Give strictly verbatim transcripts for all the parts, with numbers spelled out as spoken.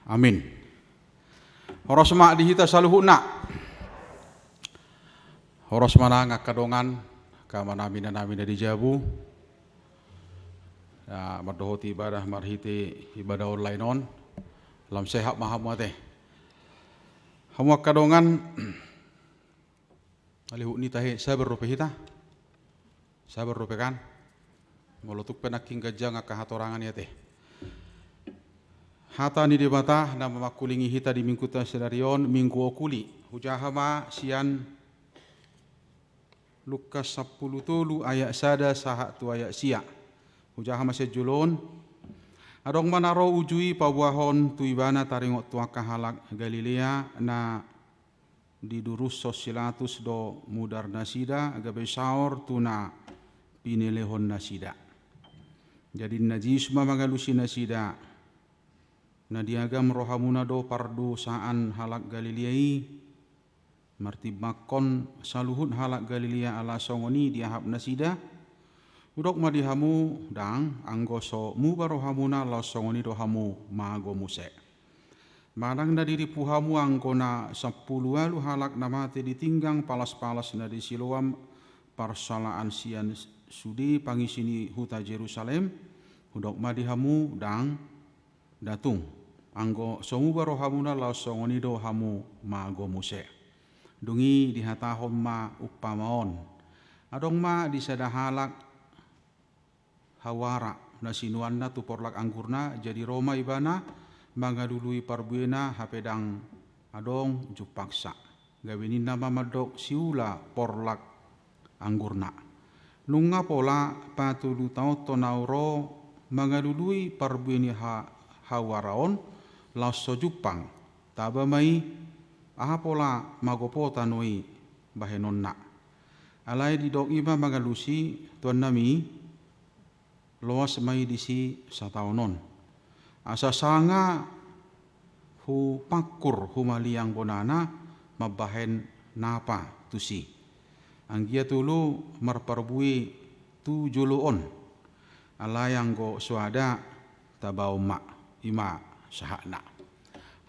Amin. Horas ma di hita saluhutna. Horas ma nang angka dongan, angka amanami, inanami na di jabu. Na mandohoti ibadah marhite ibadah online on. Lam sehat ma hamu ate. Hamu angka dongan, alihut ni tahe, sabar dope hita. Sabar dope kan. Molo tung pe nangkin ganjang angka hatorangan i ate. Hata ni Debata na mamangkulingi hita di Mingguta sadari on, Minggu Okuli. Hujaha ma sian Lukas sampulu tolu ayat sada sahat tu ayat sia. Hujaha ma sian jolo on. Adong ma na ro uju i paboahon tu ibana taringot tu angka halak Galilea na didurushon si Pilatus do mudar nasida gabe saor tu na pinelehon nasida. Jadi ninna Jesus ma mangalusi nasida, na diagam rohamuna do pardosaan halak Galilea i, martimbangkon saluhut halak Galilea ala songon i diahap nasida? Hudok ma di hamu, ndang, anggo so muba rohamuna laos songon i do hamu mago muse. Manang na dirimpu hamu anggo na sampulu ualu halak na mate di tinggang palas-palas na di Siloam parsalaan sian sude pangisi ni huta Jerusalem? Hudok ma di hamu, ndang, nda tung, anggo so muba rohamuna laos songon i do hamu mago muse. Dung i dihatahon ma umpama on. Adong ma di sada halak hauara na sinuanna tu porlak anggurna, jadi ro ma ibana mangalului parbuena hape ndang adong jumpangsa. Gabe ninna ma mandok siula porlak anggurna, nunga pola patolu taon do na ro mangalului parbue ni ha-, hauara on, laos so jumpang. Taba ma i, aha pola mago po tano i bahenonna. Alai didok i ma mangalusi, tuannami, loas ma i disi sataon on. Asa sanga hupangkur humaliang bonana mambahen napa tusi. Anggiat olo marparbue tu jolo on. Alai anggo soada, tabaon ma, i ma sahatna.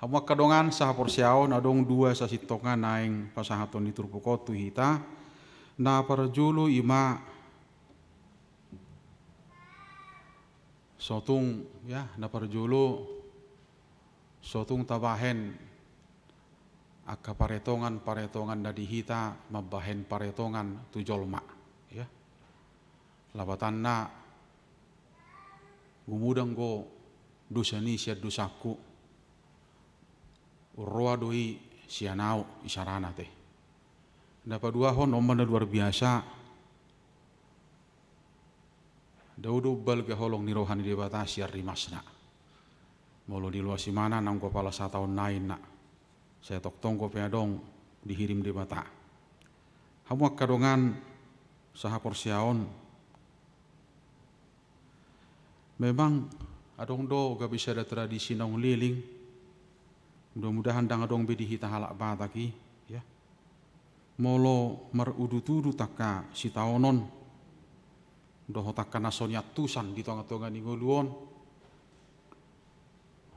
Hamu angka dongan sahaporseaon, adong dua sasintongna naeng pasahaton ni turpuk on tu hita. Na parjolo i ma sotung, ya, na parjolo sotung tabahen angka paretongan-paretongan na di hita mambahen paretongan tu jolma, ya. Lapatanna, gumodang do dosa ni sian dosangku, umroa do i sian au, isarana te. Na paduahon, on ma na luar biasa, dao do balga holong ni roha ni Debata sian rimasna. Molo diloas ibana nanggo pala sataon nai na, sai tongtong dope adong dihirim Debata. Hamu angka dongan sahaporseaon, memang adong do gabe sada tradisi naung leleng. Mudah-mudahan ndang adong be di hita halak Batak i, ya. Molo marudut-udut angka sitaonon dohot angka na so niantusan di tonga-tonga ni ngolu on,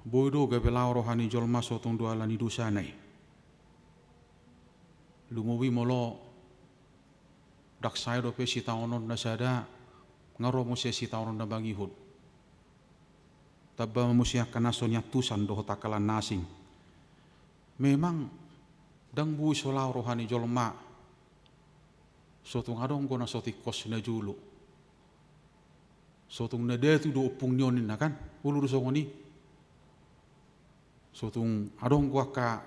boi do gabe laho roha ni jolma sotung do ala ni dosana i. Lumobi molo ndang sae dope sitaonon na sada, nga ro muse sitaonon na mangihut. Tamba ma muse angka na so niantusan dohot angka na asing. Memang ndang boi so laho roha ni jolma sotung adong do na so tingkos na jolo. Sotung na datu do ompung ni on ninna kan, olo do songon i. Sotung adong do angka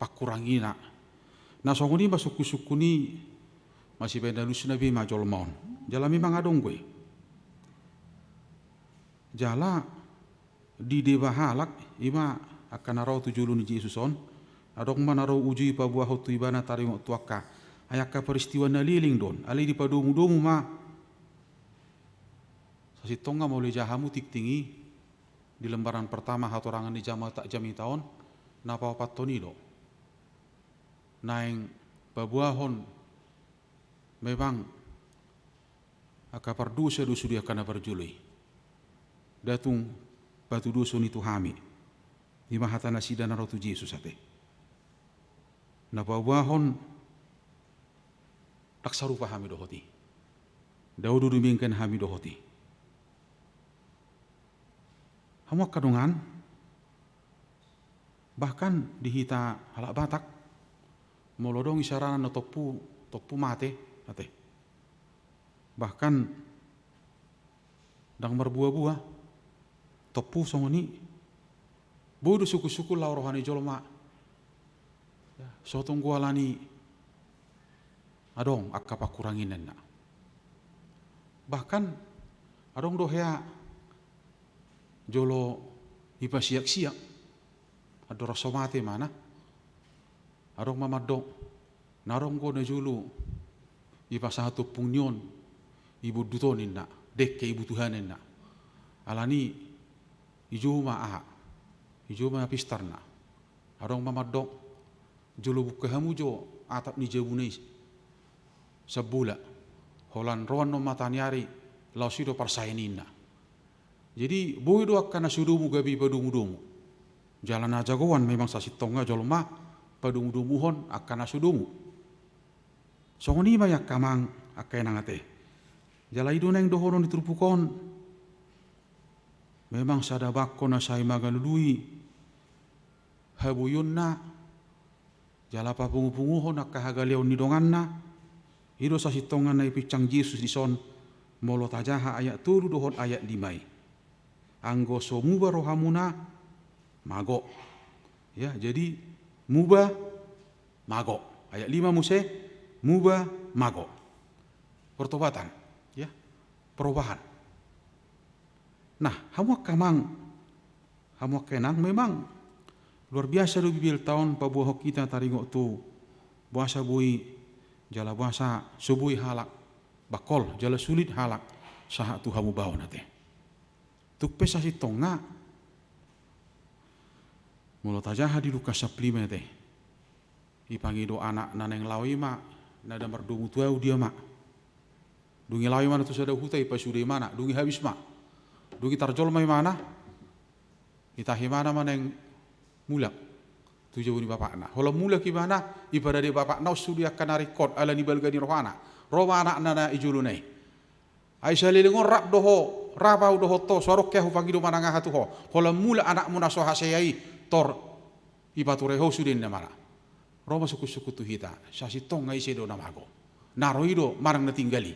pangkurangina. Na songon i ma sungkun-sungkun i, masibaen alusna be ma jolma on. Jala memang adong do i. Jala di deba halak, i ma angka na ro tu jolo ni Jesus on, adong ma na ro uju i paboahon tu ibana taringot tu angka. Ai angka peristiwa na leleng do on, alai dipadomu-domu ma. Sasintongna molo ija hamu tingting i, di lembaran pertama hatorangan ni jamita, jamita on, na paopathon i do. Naeng paboahon memang angka pardosa do sude angka na parjolo i. Nda tung patudoson i tu hami. I ma hata nasida na ro tu Jesus ate. Na paboahon, ndang sarupa hami dohot i. Ndang dao dumenggan hami dohot i. Hamu angka dongan, bahkan di hita halak Batak, molo adong isarana na tompu, tompu mate, ate. Bahkan ndang marbuabua, tompu songon i, boi do sungkunsungkun laho roha ni jolma. Ya, so tung ala ni adong angka pangkuranginna. Bahkan adong do hea jolo ipasiaksiak, andorang so mate ibana, adong ma mandok, na adong do na jolo ipasahat ompung ni on, i bondut on ninna, dengke i butuhana ninna. Ala ni i, i jolo ma aha, i jolo ma pistarna. Adong ma mandok, jolo buka hamu jo atap ni jabuna i sambola, holan ro annon mataniari, laos i do parsae ninna. Jadi boi do angka na so domu gabe ipadomudomu. Jala na jagoan memang sasintongna jolma padomudomuhon angka na so domu. Songon i ma i angka amang, angka inang ate. Jala i do naeng dohonon di turpuk on. Memang sada bangko na sai mangalului haboionna, jala papungupunguhon angka hagaleon ni donganna. I do sasintongna na ipinsang Jesus dison, molo tajaha ayat tolu dohot ayat lima i. Anggo so muba rohamuna, mago. Ya, jadi muba, mago. Ayat lima muse, muba, mago. Pertobatan, ya, perubahan. Nah, hamu angka amang, hamu angka inang, memang luar biasa do Bibelta on paboahon hita taringot tu boasa boi, jala boasa so boi halak bangkol, jala sulit halak sahat tu hamubaon ate. Tung pe sasintongna, molo tajaha di Lukas sampulu lima ate, ipangido anak na naeng laho i ma, na da mardomu tu ahu dia ma. Dung i laho imana tu sada huta, ipasude imana, dung i habis ma. Dung i tarjolma imana, itahi imana ma naeng mulak tu jabu ni bapakna. Holan mulak imana, iparade bapakna on sude angka na ringkot ala ni balga ni rohana. Ro ma anakna na i jolona i. Ai saleleng on rap do ho, rap ahu dohot ho, so adong ke ahu pangido manang aha tu ho. Holan mulak anakmu na so hasea i, tor ipature ho sude ninna imana. Ro ma sungkunsungkun tu hita, sasintongna ise do na mago? Na ro i do manang na tinggal i?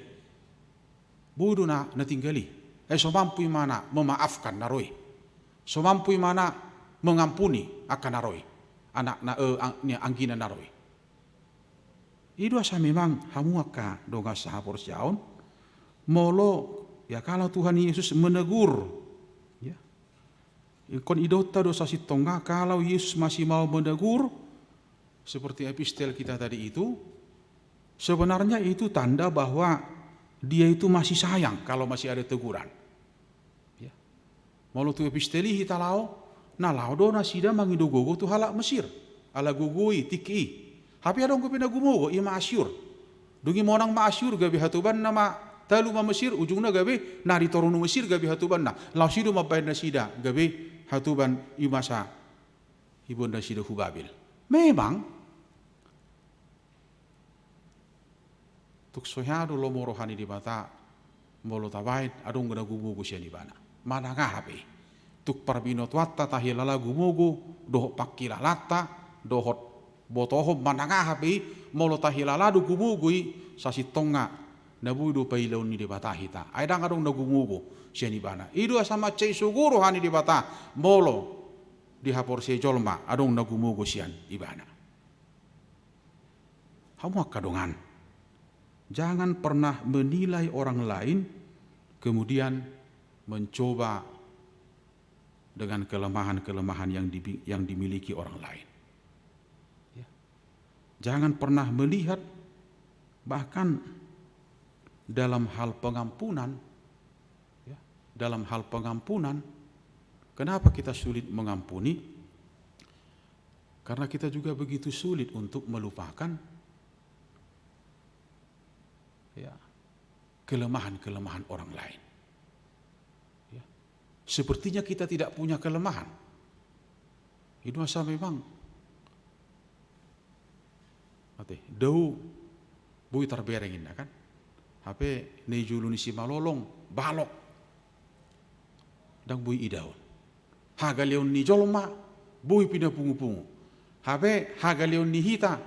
Boi do na, na tinggal i. Ai so mampu imana memaafkan na ro i. So mampu imana mengampuni angka na ro i. Anakna, eh, ang-, ni anggina na ro i. I do asa memang hamu angka dongan sahaporseaon, molo, ya, kalau Tuhan Yesus menegur, ya. Ingkon idaonta do sasintongna, kalau Yesus masih mau menegur, seperti epistel kita tadi itu, sebenarnya itu tanda bahwa Dia itu masih sayang kalau masih ada teguran. Ya. Molo tu epistel i hita laho, na laho do nasida mangido gogo tu halak Mesir. Ala gogo i, tingki i. Hape adong dope na gumogo, i ma Asyur. Dung i monang ma Asyur, gabe hatobanna ma, talu ma Mesir, ujungna gabe na di toru ni Mesir gabe hatobanna. Laos i do mambahen nasida gabe hatoban, i ma sa iboan nasida hu Babel. Memang tung so hea do lomo roha ni Debata, molo tabahen adong na gumogo sian Ibana. Manang aha pe i. Tung parbinotoanta tahilala gumogo, dohot pangkilalaanta, dohot botohon manang aha pe i, molo tahilala do gumogo i, sasintongna na boi do pailaon ni Debata hita. Ai ndang adong na gumogo sian Ibana. I do asa mansai sogo roha ni Debata, molo dihaporseai jolma adong na gumogo sian Ibana. Hamu angka dongan, jangan pernah menilai orang lain, kemudian mencoba dengan kelemahan-kelemahan yang dibi-, yang dimiliki orang lain. Ya. Jangan pernah melihat, bahkan dalam hal pengampunan, ya, dalam hal pengampunan, kenapa kita sulit mengampuni? Karena kita juga begitu sulit untuk melupakan, ya, kelemahan-kelemahan orang lain. Ya. Sepertinya kita tidak punya kelemahan. I do asa memang, ate, dao boi tarbereng inna kan. Hape na i jolo ni simalolong, balok, ndang boi idaon. Hagaleon ni jolma boi pinapungupungu. Hape hagaleon ni hita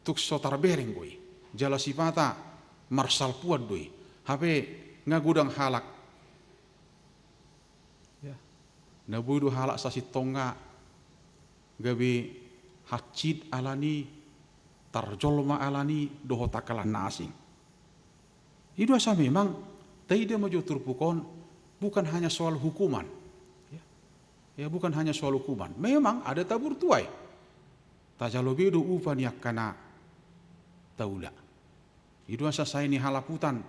tung so tarbereng do i. Jala sipata marsalpuan do i. Hape nga godang halak, ya, na boi do halak sasintongna gabe hansit alani, tarjolma alani dohot angka na asing. I do asa memang taida ma jo turpuk on, bukan hanya soal hukuman. Ya. Ya, bukan hanya soal hukuman. Memang ada taburtuai. Tajalo be do upa ni angka na taula. I do asa sai ni halaputan,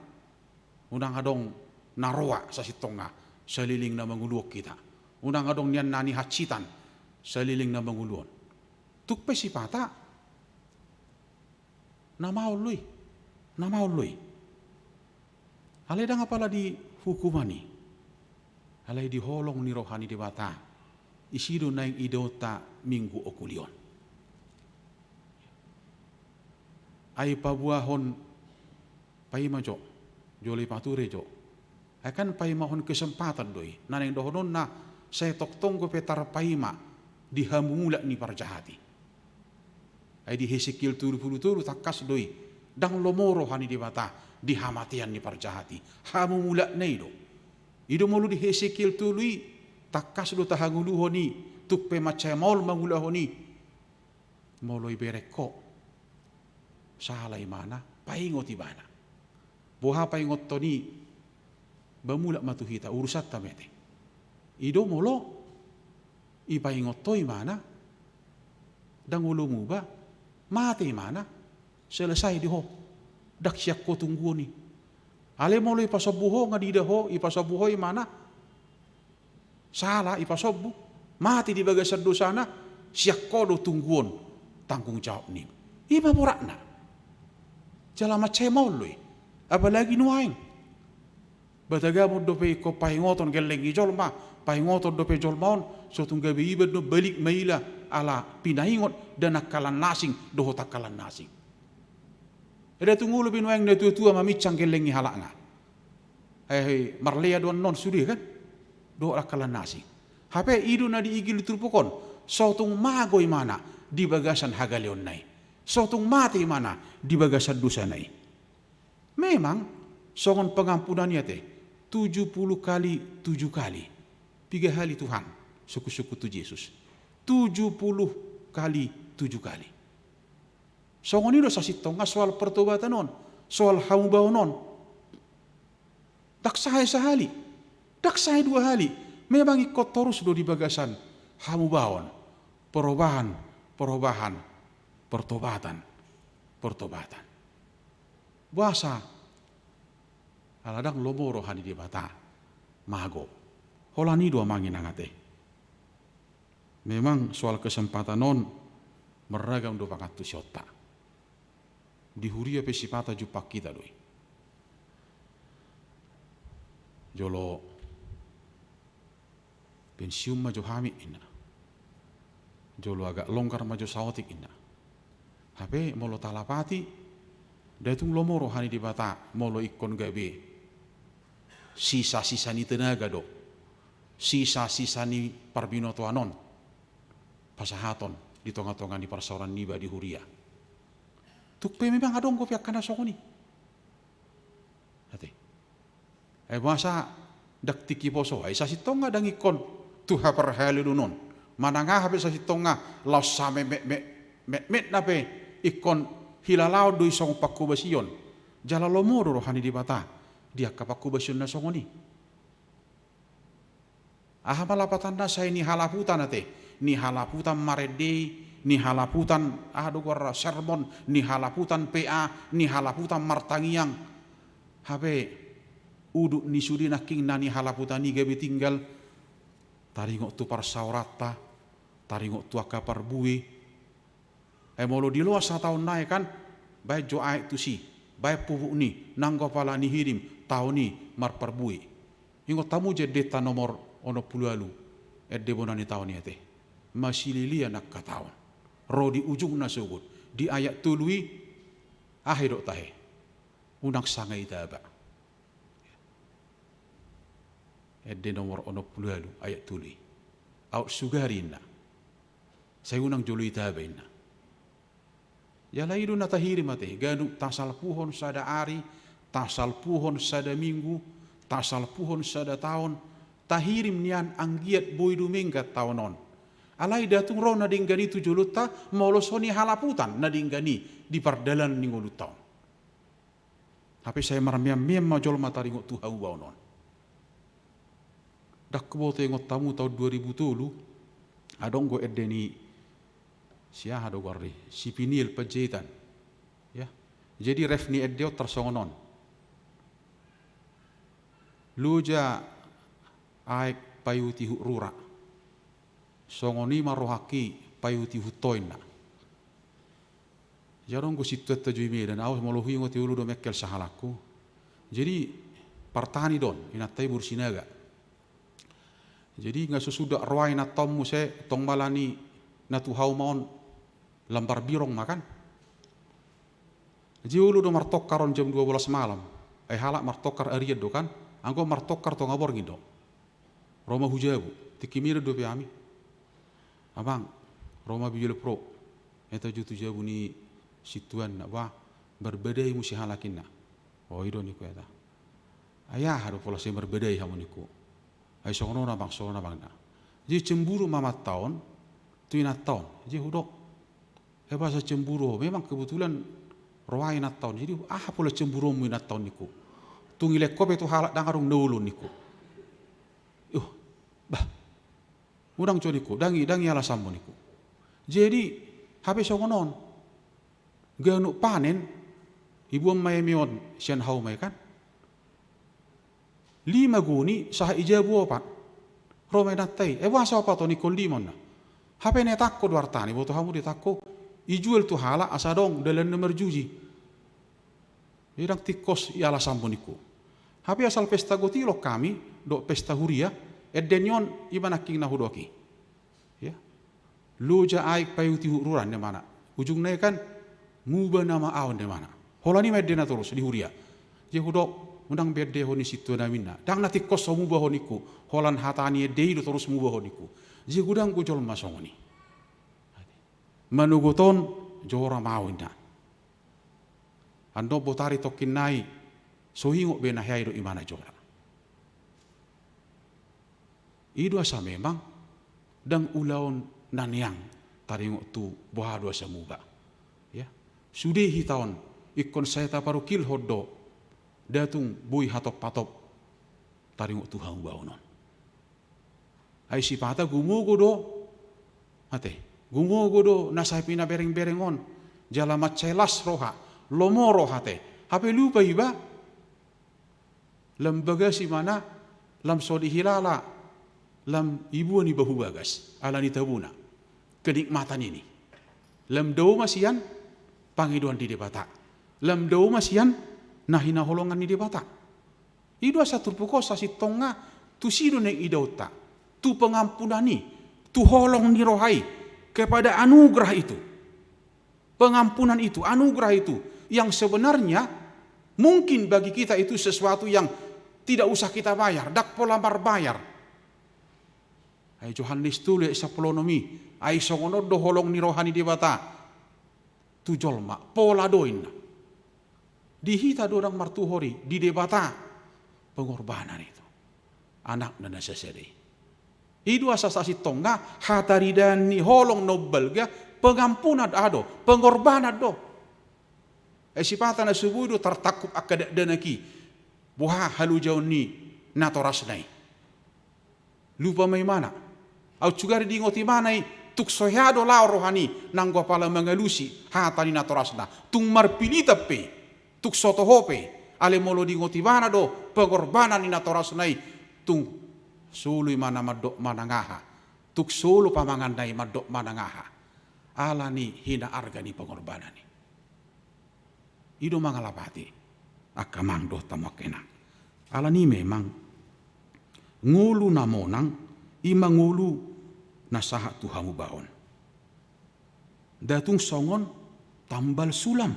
unang adong na roa sasintongna saleleng na manguluhon hita. Unang adong nian na nihansitan saleleng na manguluhon. Tung pe sipata na maol do i, na maol do i. Alai ndang apala di hukuman i, alai di holong ni roha ni Debata. Isi do naeng idaonta minggu okuli on. Ai paboahon paima jo, jolo i pature jo. Ai kan paimahon kesempatan do i. Na naeng dohononna, sai tongtong dope tarpaima di hamumulak ni parjahat i. Ai di Hesekiel tolu pulu tolu tangkas do i, ndang lomo roha ni Debata di hamatean ni parjahat i. Hamumulakna i do. I do molo di Hesekiel tolu i, tangkas do tahangoluhon i, tung pe mansai maol mangulahon i. Molo ibereng ho, sala imana, paingot ibana. Boha paingothon i? Ba mulak ma tu hita, urusanta ma i ate. I do molo ipaingot ho imana, ndang olo muba, mate imana, selesai di ho. Ndang sian ho tungguon i. Alai molo ipasombu ho, nga diida ho, ipasombu ho imana, sala, ipasombu, mate di bagasan dosana, sian ho do tungguon tanggung jawab ni. I ma boratna. Jala mansai maol do i. Apalagi nuaeng. Ba tagamon dope ingkon paingoton gelleng ni jolma, paingoton dope jolma on, so tung gabe iba do balik maila ala pinaingot dan angka na asing dohot angka na asing. Ndada tung olo be nuaeng natuatua maminsang gelleng ni halakna. Eh, marlea do annon sude kan? Dohot angka na asing. Hape i do na diigil di turpuk on, so tung mago imana di bagasan hagaleonna i. So tung mate imana di bagasan dosana i. Memang songon pengampunan i ate, tujuh puluh kali tujuh kali. Piga hali Tuhan sungkun-sungkun tu Jesus? Tujuh puluh kali tujuh kali. Songon i do sasintongna soal pertobatan on, soal hamubaon on. Ndang sae sahali, ndang sae dua hali. Memang ingkon torus do di bagasan hamubaon, perobahan, perobahan, pertobatan, pertobatan. Boasa? Ala ndang lomo roha ni Debata. Mago. Holan i do amang inang ate. Memang soal kesempatan on marragam do pangantusionta. Di huria pe sipata jumpang hita do i. Jolo pensiun ma jo hami inna. Jolo agak longgar ma jo saotik inna. Hape molo talapati, ndada tung lomo roha ni Debata molo ingkon gabe sisa-sisa ni tenaga do, sisa-sisa ni parbinotoan on pasahaton di tonga-tonga ni parsaoran niba di huria. Tung pe memang adong dope angka na songon i. Ate. Ai boasa ndang tingki poso, ai sasintongna ndang ingkon tu haparhalado on. Manang aha pe sasintongna, laos sametmetna pe ingkon hilalaon do i songon panghobasion. Jala lomo do roha ni Debata di angka panghobasion na songon i. Aha ma lapatanna? Sai ni halaputan ate, ni halaputan marende, ni halaputan aha do goarna, sermon, ni halaputan P A, ni halaputan martangiang. Hape udut ni sude nangkin na ni halaputan i gabe tinggal, taringot tu parsaoranta, taringot tu angka parbue. Ai molo diloas hata on nai kan, baen jo aek tusi, baen pupuk ni, nanggo pala nihirim taon i marparbue. Ingot hamu jo endenta nomor onom pulu ualu, ende bona ni taon i ate. Masilelean angka taon. Ro di ujungna sogot. Di ayat tolu i, aha didok tahe? Unang sanga itaba. Ende nomor onom pulu ualu, ayat tolu i. Aut sugari inna. Sai unang jolo itaba inna. Jala i do na tahirim ate, ganup tasalpuhon sada ari, tasalpuhon sada minggu, tasalpuhon sada taon, tahirim nian anggiat boi dumenggan taon on. Alai nda tung ro na denggan i tu jolonta, molo so nihalaputan na denggan i di pardalanan ni ngolunta on. Hape sai marmeam-meam ma jolma taringot tu hamubaon on. Ndang huboto ingot hamu taon dua ribu tolu, adong do ende ni si aha do goarna i, si Peniel Panjaitan. Ya. Jadi ref ni ende on tarsongon on. Loja aek paihut-ihut rura. Songon i ma rohangki paihut-ihut ho inna. Jadi adong do situan tajo i Medan, ahu molo huingot i olo do mengkel sahalakku. Jadi partani do on, inanta i boru Sinaga. Jadi nga so suda roa inanta on muse, tong mala ni na tu hauma on lam marbirong ma kan. Jadi olo do martongkar on jam dua belas malam. Ai halak martongkar arian do kan. Anggo martongkar tonga borngin do. Ro ma hu jabu, tingki Medan dope hami. Amang, ro ma biolop ro. Eta jo tu jabu ni situan na, bah, marbadai muse halak inna. O, i do ningku eta. Ai aha do pola sai marbadai hamu ningku. Ai songon on amang, songon on amang na. Jadi cemburu ma amanta on tu inanta on. Jadi hudok. Ai boasa cemburu ho, memang kebetulan roa inanta on. Jadi aha pola cemburuonmu inanta on ningku. Tung ilehon ho pe tu halak ndang adong na olo ningku. Uh, bah. Unang jo ningku, ndang i, ndang i alasanmu ningku. Jadi, hape songon on. Ganup panen, iboan ma eme on sian hauma i kan. Lima goni, sahat i jabu opat. Ro ma inanta i, e boasa opat on ningku, lima on na. Hape na ietangko do artana, iboto hamu do ietangko, ijual tu halak asa adong dalan na marjuji. Ndang tingkos i alasanmu ningku. Hape asal pesta gotilon hami, dohot pesta huria, ende ni on i ma nangkin na hudok i. Ya. Loja aek paihut-ihut rura ninna imana. Ujungna i kan muba nama ahu ninna imana. Holan i ma endena torus di huria. Jadi hudok, unang be endehon ni sintuanami ninna. Ndang na tingkos ho muba ho ningku. Holan hata ni ende i do torus muba ho ningku. Jadi godang do jolma songon i. Manogot on jora ma ahu ninna. Annon botari tongkin nai so ingot be na hea i do imana jora. I do asa memang ndang ulaon na neang taringot tu boha do asa muba. Ya. Sude hita on ingkon sai taparungkilhon do, nda tung boi hatop-hatop taringot tu hamubaon on. Ai sipata gumogo do, ate, gumogo do na sai pinabereng-bereng on, jala mansai las roha, lomo roha ate. Hape lupa iba, lam bagas imana, lam so dihilala, lam iboan iba hu bagas, ala ni tabona. Kenikmatan ini. Lam dao ma sian pangidoan ni Debata. Lam dao ma sian na hinaholongan ni Debata. I do asa turpuk on sasintongna tusi do naeng idaonta. Tu pengampunan i, tu holong ni roha i, kepada anugerah itu. Pengampunan itu, anugerah itu, yang sebenarnya mungkin bagi kita itu sesuatu yang tidak usah kita bayar, ndang pola marbayar. Ai Johannes tolu ayat sampulu onom i, ai songon on do holong ni roha ni Debata tu jolma, pola do inna. Di hita do ndang martuhor i, di Debata pengorbanan itu. Anakna na sasada i. I do asa sasintongna hataridaan ni holong na umbalga, pengampunan do, pengorbanan do. Ai sipata na so boi do tartangkup angka dakdanak i. Boha halojaon ni natorasna i. Lupa ma imana. Aut sugari diingot imana i, tung so hea do laho rohana i, nanggo apala mangalusi hata ni natorasna. Tung marpilitan pe, tung so toho pe, alai molo diingot imana do pengorbanan ni natorasna i, tung so olo imana mandok manang aha. Tung so olo pamanganna i mandok manang aha. Ala ni hinaarga ni pengorbanan i. I do mangalapati angka amang dohot hamu angka inang. Ala ni memang ngolu na monang, i ma ngolu na sahat tu hamubaon. Nda tung songon tambal sulam.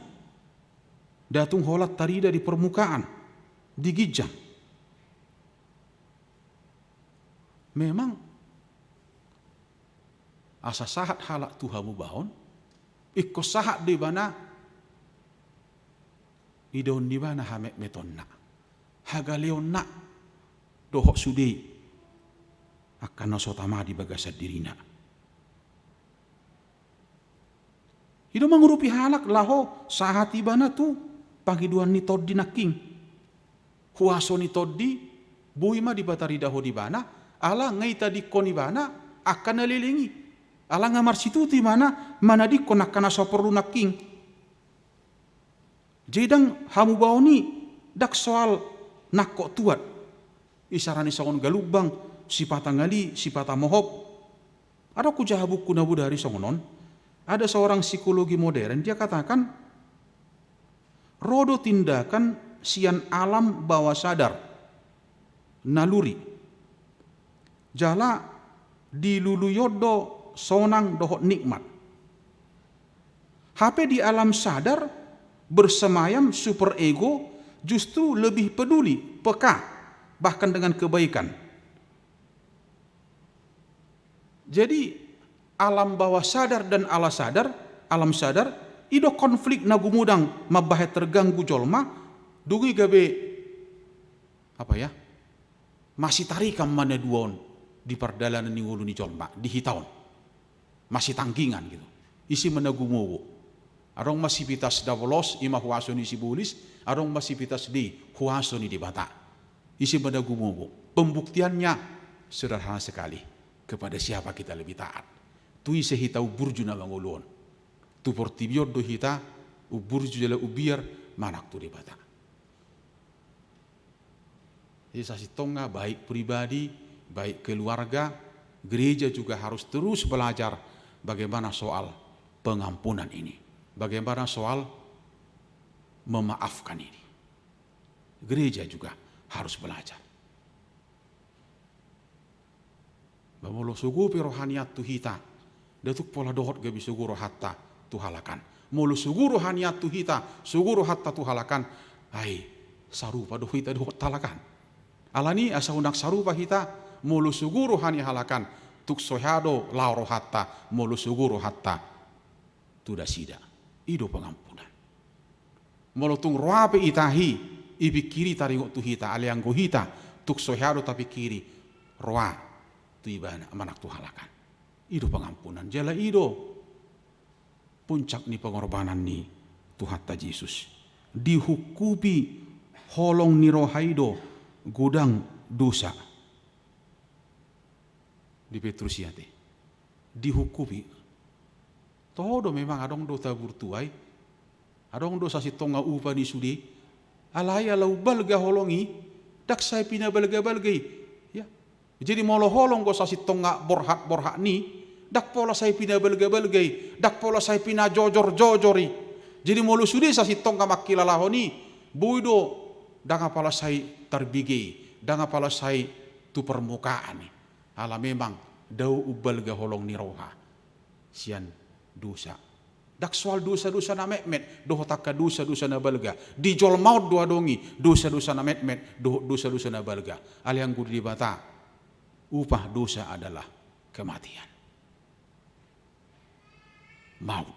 Nda tung holan tarida di permukaan, di ginjang. Memang asa sahat halak tu hamubaon, ingkon sahat do ibana idaon ni ibana hametmetonna, hagaleonna, dohot sude angka na so tama di bagasan dirina. I do mangurupi halak laho sahat ibana tu pangidoan ni Tondi nangkin. Huaso ni Tondi, boi ma dipataridahon ibana, ala nga itadingkon ibana angka na leleng i. Ala nga marsitutu ibana manadingkon angka na so porlu nangkin. Jadi ndang hamubaon i, ndang soal nangkok tuat. Isarani songon galumbang, sipata ngali, sipata mohop. Adong hujaha buku na bodari songon on. Ada seorang psikologi modern, dia katakan, ro do tindakan sian alam bawah sadar, naluri. Jala dilului on do sonang dohot nikmat. Hape di alam sadar, bersemayam super ego justru lebih peduli, peka, bahkan dengan kebaikan. Jadi, alam bawah sadar dan ala sadar, alam sadar, i do konflik na gumodang mambahen terganggu jolma, dung i gabe, apa ya, masitarikan ma na dua on di pardalanan ni ngolu ni jolma, di hita on. Masitanggingan gitu. Ise ma na gumogo. Adong ma Sivitas Diabolos, i ma huaso ni sibolis, adong ma Sivitas Dei, huaso ni Debata. Ise ma na gumogo. Pembuktiannya sederhana sekali. Kepada siapa kita lebih taat? Tu ise hita umburju na mangolu on? Tu portibi on do hita umburju jala umbiar manang tu Debata? Jadi sasintongna, baik pribadi, baik keluarga, gereja juga harus terus belajar bagaimana soal pengampunan ini. Bagaimana soal memaafkan ini. Gereja juga harus belajar. Ba molo sogo pe roha ni Tuhan tu hita, nda tung pola dohot gabe sogo rohanta tu halak an. Molo sogo roha ni Tuhan tu hita, sogo rohanta tu halak an, ai sarupa do hita dohot halak an. Alani asa unang sarupa hita, molo sogo roha ni halak an, tung so hea do laho rohanta, molo sogo rohanta tu nasida. I do pengampunan. Molo tung roa pe itahi, ipingkiri taringot tu hita, alai anggo hita, tung so hea do tapingkiri, roa tu ibana, manang tu halak an. I do pengampunan, jala i do puncak ni pengorbanan ni Tuhanta Jesus. Dihungkupi holong ni roha i do godang dosa. Di Petrus i ate. Dihungkupi. Toho do memang adong do taburtua i. Adong do sasintongna upa ni sude. Alai ala umbalga holong i, ndang sai pinabalgabalga i. Ya. Jadi molo holong do sasintongna borhatborhat ni, ndang pola sai pinabalgabalga i, ndang pola sai pinajojorjojor i. Jadi molo sude sasintongna mangkilalahon i, boi do ndang apala sai tarbege i, ndang apala sai tu permukaan i. Ala memang dao umbalga holong ni roha sian dosa. Ndang soal dosadosa na metmet dohot angka dosadosa na balga. Di jolma on do adong i dosadosa na metmet dohot dosadosa na balga. Alai anggo di Debata, upah dosa adalah kematian. Maut.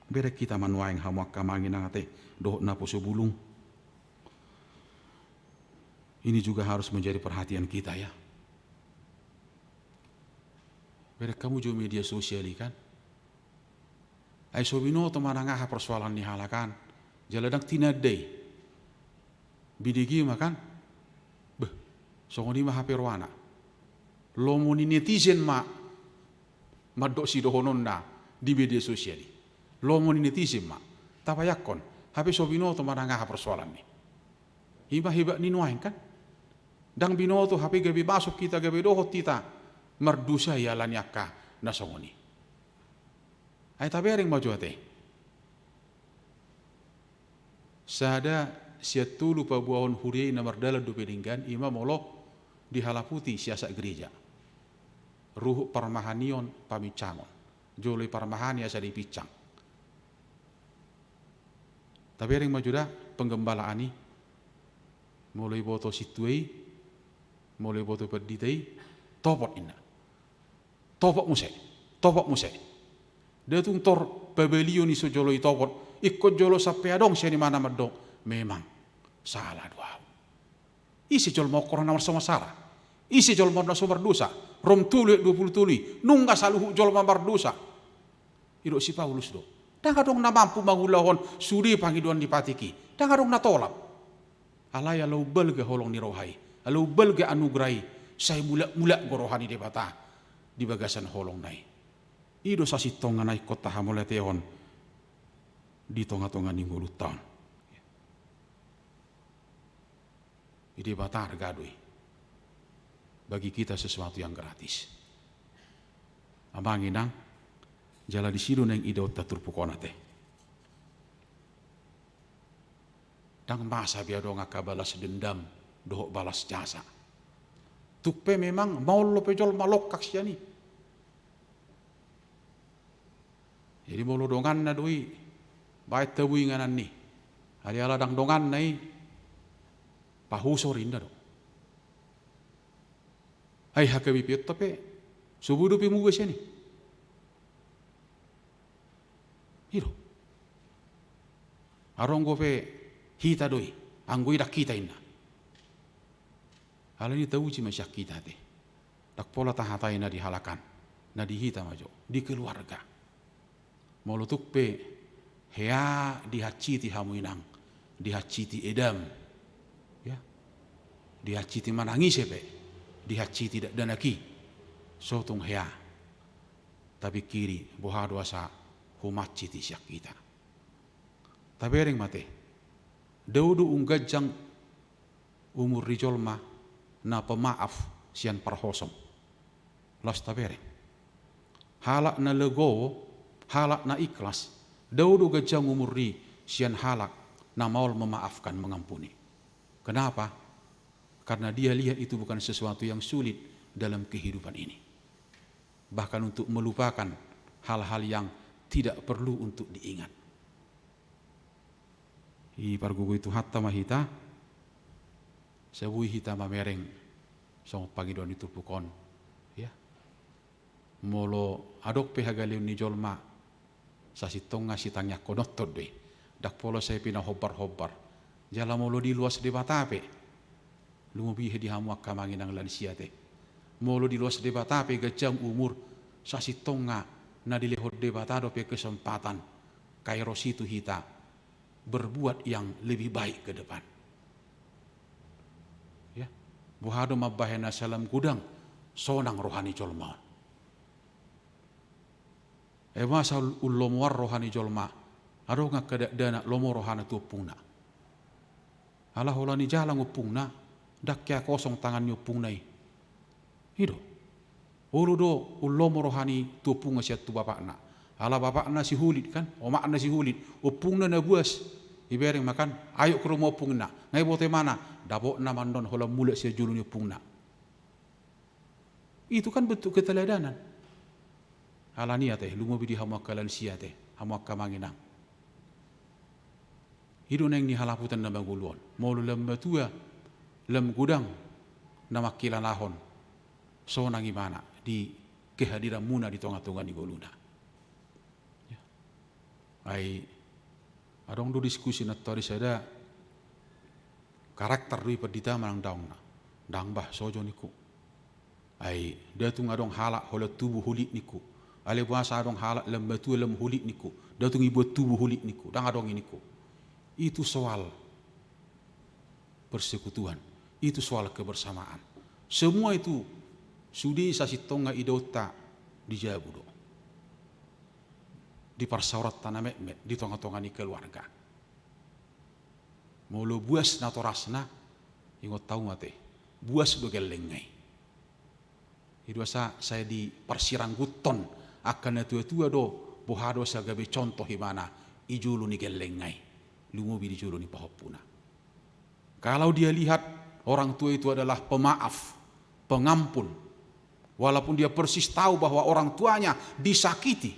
Bereng hita ma nuaeng, hamu angka amang inang ate dohot naposo bulung. Ini juga harus menjadi perhatian kita, ya. Bereng hamu jo media sosial i, kan? Ai so binoto manang aha persoalan ni halak an, jala ndang tinanda i. Binege ma, kan? Beh, songon i ma hape roana. Lomo ni netizen ma mandok sidohononna di media sosial i. Lomo ni netizen ma. Tabayangkon, hape so binoto manang aha persoalan ni. I ma hebat ni nuaeng, kan? Ndang binoto hape gabe masuk hita, gabe dohot hita mardosa i ala ni angka na songon i. Ai tabereng ma jo ate. Sada sian tolu paboahon huria i na mardalan dope denggan, i ma molo dihalaputi siasak gereja. Ruhut parmahanion pamincangon. Jolo i parmahani asa dipincang. Tabereng ma jo da penggembalaan i. Molo iboto sintua i, molo iboto pandita i, topot inna. Topot muse, topot muse. Nda tung tor pabalion i so jolo i topot, ingkon jolo sampe adong sian imana mandok, memang salah do ahu. Ise jolma on na so marsala? Ise jolma on na so mardosa? Rom tolu ayat dua pulu tolu i, nunga saluhut jolma mardosa. Didok si Paulus do, ndang adong na mampu mangulahon sude pangidoan ni patik i. Ndang adong na tolap. Alai ala umbalga holong ni roha i, ala umbalga anugerah i, sai mulak-mulak do roha ni Debata di bagasan holongna i. I do sasintongna na ingkon tahamauliatehon di tonga-tonga ni ngolunta on. Di Debata arga do i. Bagi kita sesuatu yang gratis. Amang inang, jala disi do naeng idaonta turpuk on ate. Ndang masa be adong angka balas dendam dohot balas jasa. Tung pe memang maol dope jolma longkak sian i. Jadi molo donganna do i, baen tabu inganan i. Alai ala ndang donganna i, pahusor inna do. Ai H K B P on pe, so boi dope muba sian i. I do. Adong dope hita do i, anggo i ndang hita inna. Alani tauji ma sian hita ate. Ndang pola tahatai na di halak an, na di hita ma jo, di keluarga. Molo tung pe hea dihansiti hamu inang, dihansiti edam, ya, dihansiti manang ise pe, dihansiti dakdanak i, so tung hea. Tapingkiri boha do asa humansiti sian hita. Tabereng ma ate. Dao do umganjang umur ni jolma na pemaaf sian parhosom. Laos tabereng. Halak na legowo, halak na ikhlas, dao do ganjang umur i sian halak na maol memaafkan, mengampuni. Kenapa? Karena dia lihat itu bukan sesuatu yang sulit dalam kehidupan ini. Bahkan untuk melupakan hal-hal yang tidak perlu untuk diingat. Dipargogoi Tuhanta ma hita, sai boi hita mamereng songon pangidoan ni turpuk on, ya. Molo adong pe hagaleon ni jolma, sasintongna sitangiangkononton do i. Ndang pola sai pinahombar-hombar. Jala molo diloas Debata pe, lumobi di hamu angka amang inang lansia ate. Molo diloas Debata pe ganjang umur, sasintongna na dilehon Debata dope kesempatan, kairos i tu hita berbuat yang lebih baik ke depan. Ya. Boha do mambahen asa lam godang sonang roha ni jolma on. Ai boasa ul-, ullomoan roha ni jolma, adong angka dakdanak lomo rohana tu ompungna. Ala holan i jalang ompungna, ndang hea kosong tangan ni ompungna i. I do. Olo do, ullomo roha ni tu ompungna sian tu bapakna. Ala bapakna sihulit kan, omakna sihulit, ompungna na buas. Dibereng ma kan, ayo ke rumah ompungna. Nga iboto imana, dapotna ma annon holan mulak sian jolo ni ompungna. Itu kan bentuk keteladanan. Alani ate, lumobi di hamu angka lansia ate, hamu angka amang inang. I do naeng ni halaputan na mangolu on. Molo lam matua, lam godang na mangkilalahon sonang imana di kehadiranmuna di tonga-tonga ni ngoluna. Ya. Ai adong do diskusi na tori sada, karakter do i pandita manang daongna. Ndang bah, so jo ningku. Ai nda tung adong halak holan tubu hulit ningku. Alai boasa adong halak lam matua lam hulit ningku. Nda tung ibuat tubu hulit ningku. Ndang adong i ningku. Itu soal persekutuan. Itu soal kebersamaan. Semua itu sude sasintongna idaonta di jabu do. Di parsaoranta na metmet, di tonga-tonga ni keluarga. Molo buas natorasna, ingot hamu ate, buas do gellengna i. I do asa sai diparsirangguthon angka natua-tua do, boha do asa gabe contoh imana di jolo ni gellengna i, lumobi di jolo ni pahompuna. Kalau dia lihat orang tua itu adalah pemaaf, pengampun, Walaupun dia persis tahu bahwa orang tuanya disakiti,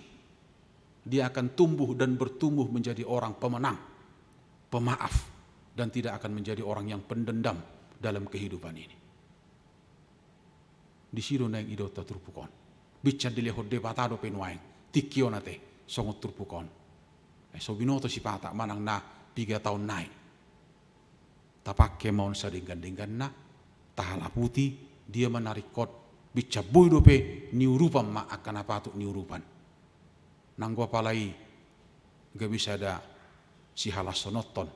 dia akan tumbuh dan bertumbuh menjadi orang pemenang, pemaaf, dan tidak akan menjadi orang yang pendendam dalam kehidupan ini. Disi do naeng idaonta turpuk on. Binsar dilehon Debata dope nuaeng tingki on ate songon turpuk on. Eh, so binoto sipata manang na piga taon nai. Tapangke ma on sadenggan-dengganna, tahalaputi, dia ma na ringkot, binsar boi dope niurupan ma angka na patut niurupan. Nanggo apala i gabe sada sihalashononhon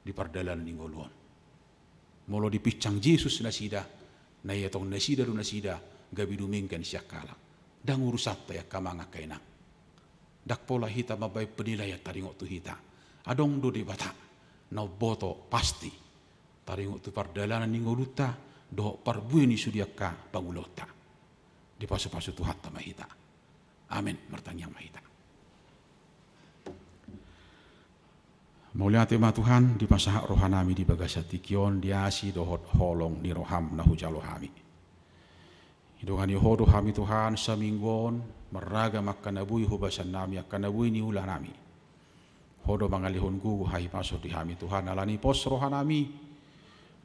di pardalanan ni ngolu on. Molo dipinsang Jesus nasida, na ia tong nasida do nasida gabe dumenggan sian halak. Ndang urusanta i angka amang angka inang. Ndang pola hita mambahen penilaian taringot tu hita. Adong do Debata na umboto pasti taringot tu pardalanan ni ngolunta dohot parbue ni sude angka pangulaonta. Dipasupasu Tuhanta ma hita. Amen. Martangiang ma hita. Mauliate ma Tuhan, dipasahat rohanami di bagasan tingki on di asi dohot holong ni roham na hujalo hami. Didongani Ho do hami Tuhan saminggu on, marragam angka na boi hubasannami, angka na boi niulanami. Ho do mangalehon gogo hahipason di hami Tuhan, alani pos rohanami,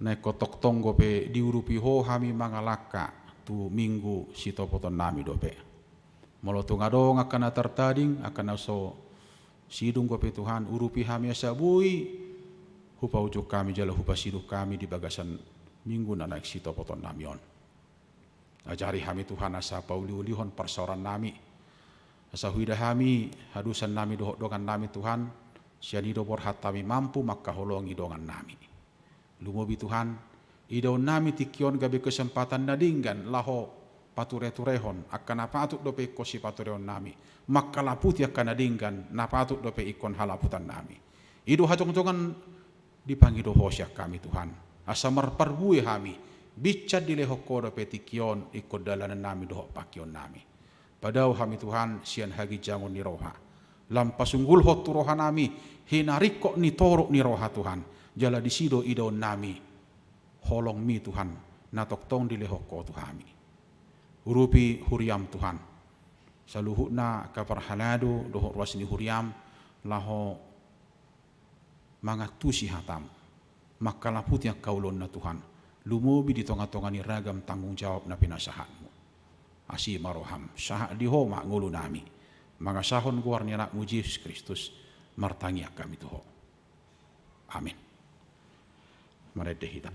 na ingkon tongtong dope diurupi Ho hami mangalangka tu minggu sitopotonnami dope. Molo tung adong angka na tartading, angka na so sidung dope Tuhan, urupi hami asa boi hupaujung hami jala hupasidung hami di bagasan minggu na naeng sitopotonnami on. Ajari hami Tuhan asa pauliulihon parsaorannami, asa huida hami hadosannami dohot dongannami Tuhan, sian i do borhat hami mampu mangkaholongi dongannami. Lumobi Tuhan, idaonnami tingki on gabe kesempatan na denggan laho patureturehon angka na patut dope ingkon sipatureonnami, mangkalaputi angka na denggan na patut dope ingkon halaputannami. I do hajongjongan dipangido Ho sian hami Tuhan, asa marparbue hami, binsar dilehon Ho dope tingki on ingkon dalanannami dohot pangkionnami. Padao hami Tuhan sian haginjangon ni roha. Lam pasunggulhon tu rohanami hinaringkot ni torop ni roha Tuhan. Jala disi do idaonnami holongmi Tuhan na tongtong dilehon Ho tu hami. Urupi huriam Tuhan. Saluhutna angka parhalado dohot ruas ni huriam laho mangantusi hatam, mangkalaputi angka ulaonna Tuhan, lumobi di tongatonga ni ragam tanggung jawab na pinasahatmu. Asi ma roham, sahat di Ho ma ngolunami, mangasahon goar ni Anakmu Jesus Kristus, martangiang hami tu Ho. Amen. Marende hita.